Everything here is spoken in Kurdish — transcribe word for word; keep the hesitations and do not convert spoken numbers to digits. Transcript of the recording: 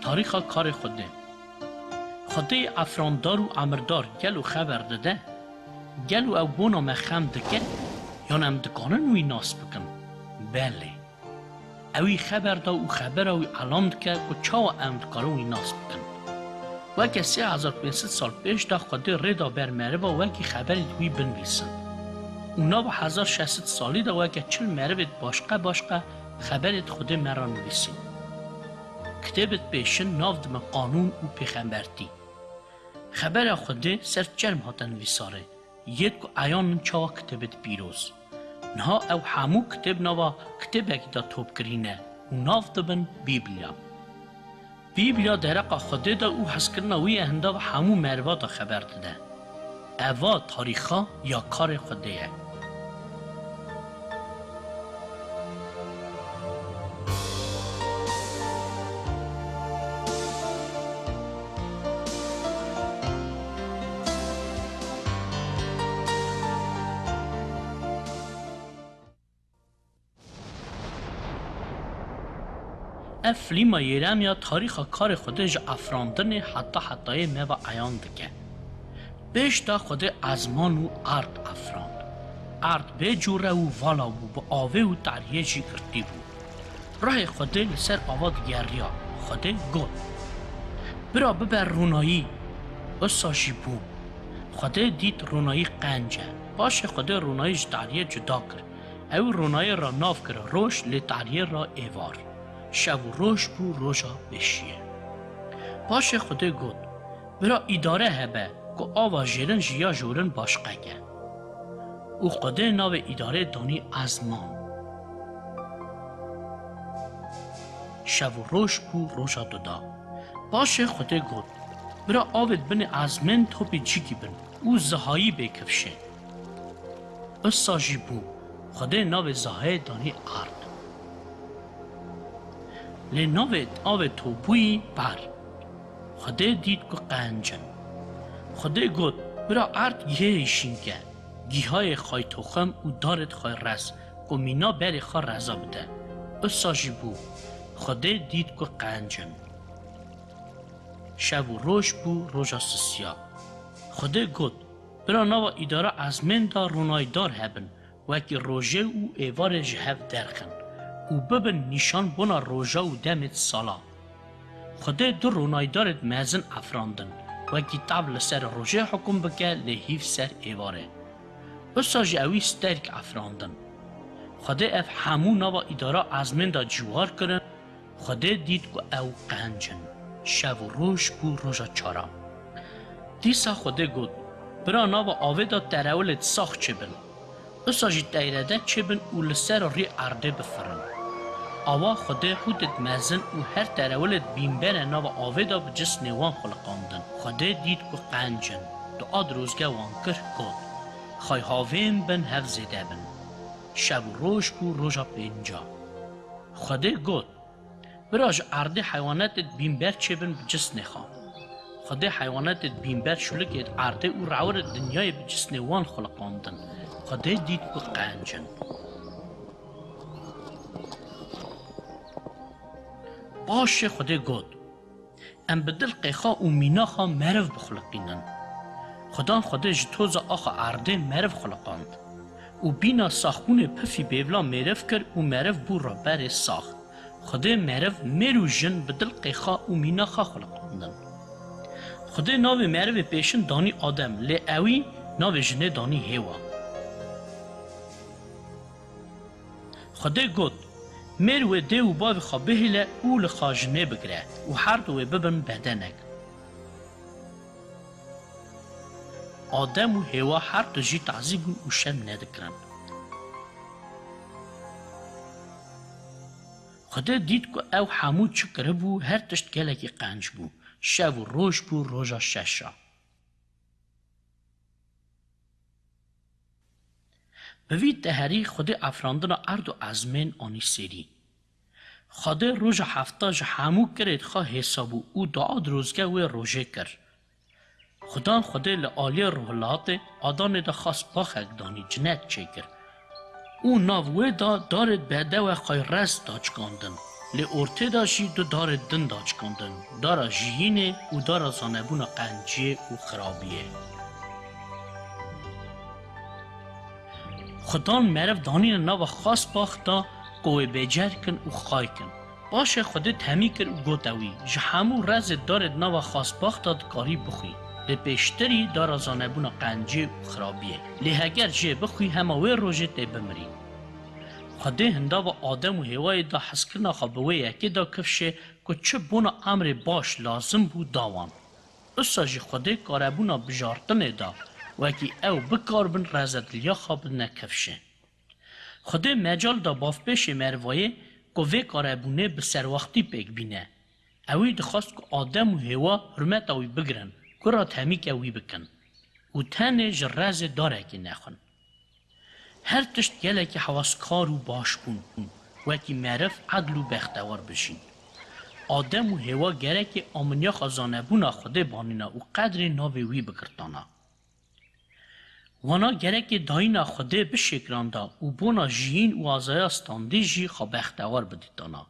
Tarîxa karê Xwedê. Xwedê efrandar û emirdar gelo xeber dide? Gelo ew bona me xem dike? Yan em dikarin wî nas bikin? Belê. Ewî xeber da û xebera wî elan dike ku çawa em dikarin wî nas bikin. Weke sê hezar pênc sed sal pêş de Xwedê rê da ber meriva wekî xeberêd wî binivîsin. Û nava hezar şeş sed salî de weke çil merivêd başqe başqe xeberêd Xwedê me ra nivîsîn. Kitêbêd pêşin nav dibin Qanûn û Pêxembertî. Xebera Xwedê ser çerm hate nivîsarê, yêd ku eyan in çawa kitêbêd pîroz. Niha ew hemû kitêb nava kitêbekî de top kirîne û nav dibin Bîblia. Bîblia dereqa Xwedê de û hezkirina wî ye hindava hemû meriva de xeber dide. Eva tarîxa ya karê Xwedê ye. Ev filma Yeremya tarîxa karê Xwedê ji efrandinê heta hetayê me ve eyan dike. Pêş de Xwedê ezman û erd efrand. Erd bê cûre û vala bû, bi avê û tariyê jî girtî bû. Ruhê Xwedê li ser ava digeriya. Xwedê got, "Bira bibe ronayî." Wisa jî bû. Xwedê dît ronayî qenc e. Paşê Xwedê ronayî ji tariyê cuda kir. Ew ronayê ra nav kir roj, lê tariyê ra êvar. Şev û roj bû roja pêşiyê. Paşê Xwedê got, "Bira îdare hebe ku ava jêrin ji ya jorin başqe ke." Û Xwedê navê îdarê danî ezman. Şev û roj bû roja duda. Paşê Xwedê got, "Bira avêd binê ezmên topî cikî bin û zihayî bê kifşê." Wisa jî bû, Xwedê navê zahayê danî erd. Lê navê avê topbûyî ber. Xwedê dît ku qenc in. Xwedê got, "Bira erd gihê hêşîn ke, gihayê xay toxim û darêd xay rez, ku mîna berê xwe reza bide." Wisa jî bû, Xwedê dît ku qenc in. Şev û roj bû roja sisiya. Xwedê got, "Bira nava îdara ezmên de ronayîdar hebin, wekî rojê û êvarê ji hev derxin û bibin nîşan bona roja û demêd sala." Xwedê du ronayîdarêd mezin efrandin, wekî tav li ser rojê hukum bike, lê hîv ser êvarê. Wisa jî ewî sterk efrandin. Xwedê ev hemû nava îdara ezmên de ciwar kirin, Xwedê dît ku ew qenc in. Şev û roj bû roja çara. Dîsa Xwedê got, "Bira nava avê de terewilêd sax çêbin. Wisa jî teyrede çêbin û li ser rûyê erdê bifirin." Awa Xwedê hûtêd mezin û her terewilêd bînbere nava avê de bi cisnê wan xuliqandin. Xwedê dît ku qenc in. Dua dirozge wan kir, got, "Xay havên bin hev zêde bin." Şev û roj bû roja pênca. Xwedê got, "Bira ji erdê heywanetêd bînber çêbin bi cisnê xwe." Xwedê heywanetêd bînber şulikêd erdê û rewirêd dinyayê bi cisnê wan xuliqandin. Xwedê dît ku qenc in. Paşê Xwedê got, "Em bi dilqê xwe û mîna xwe meriv bixuliqînin." Xudan Xwedê ji toza axa erdê meriv xuliqand û bîna saxbûnê pifî bêvla mêriv kir û meriv bû rehberê sax. Xwedê meriv, mêr û jin bi dilqê xwe û mîna xwe xuliqandin. Xwedê navê merivê pêşin danî Adem, lê ewî navê jinê danî Hêwa. Xwedê got, "Mêr wê dê û bavê xwe bihêle û li xwe jinê bigire û her du wê bibin bedenek." Adem û Hêwa her du jî tazî bûn û şem nedikirin. Xwedê dît ku ew hemû çi kiribû, her tişt gelekî qenc bû. Şev û roj bû roja şeşa. Bi vî teherî Xwedê efrandina erd û ezmên anî serî. Xwedê roja hefta ji hemû kirêd xwe hêsa bû û dua dirozge wê rojê kir. Xudan Xwedê li aliyê rohilatê Adanê de xwest baxek danî, cinet çêkir û nav wê de darêd bedewe xay rez daçikandin. Li ortê de jî du darê din daçikandin, dara jiyînê û dara zanebûna qenciyê û xirabiyê. Xudan meriv danîne nava xasbax de ku wê bêcer kin û xay kin. Paşê Xwedê temî kir û gote wî, ji hemû rezê darê di nava xasbax de dikarî bixwî. Lê pêştirî dara zanebûna qenciyê û xirabiyê. Lê heger jê bixwî hema wê rojê tê bimirî. Xwedê hindava Adem û Hêwayê da hezkirina xwe bi wê yekê da kifşê ku çi bona emrê baş lazim bû da wan. Usa jî Xwedê karebûna bijartinê da, wekî ew bikaribin rezediliya xwe bidine kifşê. Xwedê mecal da bavpêşê merivayê ku vê karebûnê bi serwaxtî pêk bîne. Ewî dixwest ku Adem û Hêwa hurmeta wî bigirin, ku ra temîke wî bikin û tenê ji rezê darekê nexwin. Her tişt gelekî hewaskar û baş bûn, wekî meriv edl û bextewar bijîn. Adem û Hêwa gerekê aminiyaxa zanebûna Xwedê banîna û qedrê navê wî bigirtana. Wana gerekê dayîna Xwedê bişêkiranda û bona jiyîn û azaya standî jî xwe bextewar bidîtana.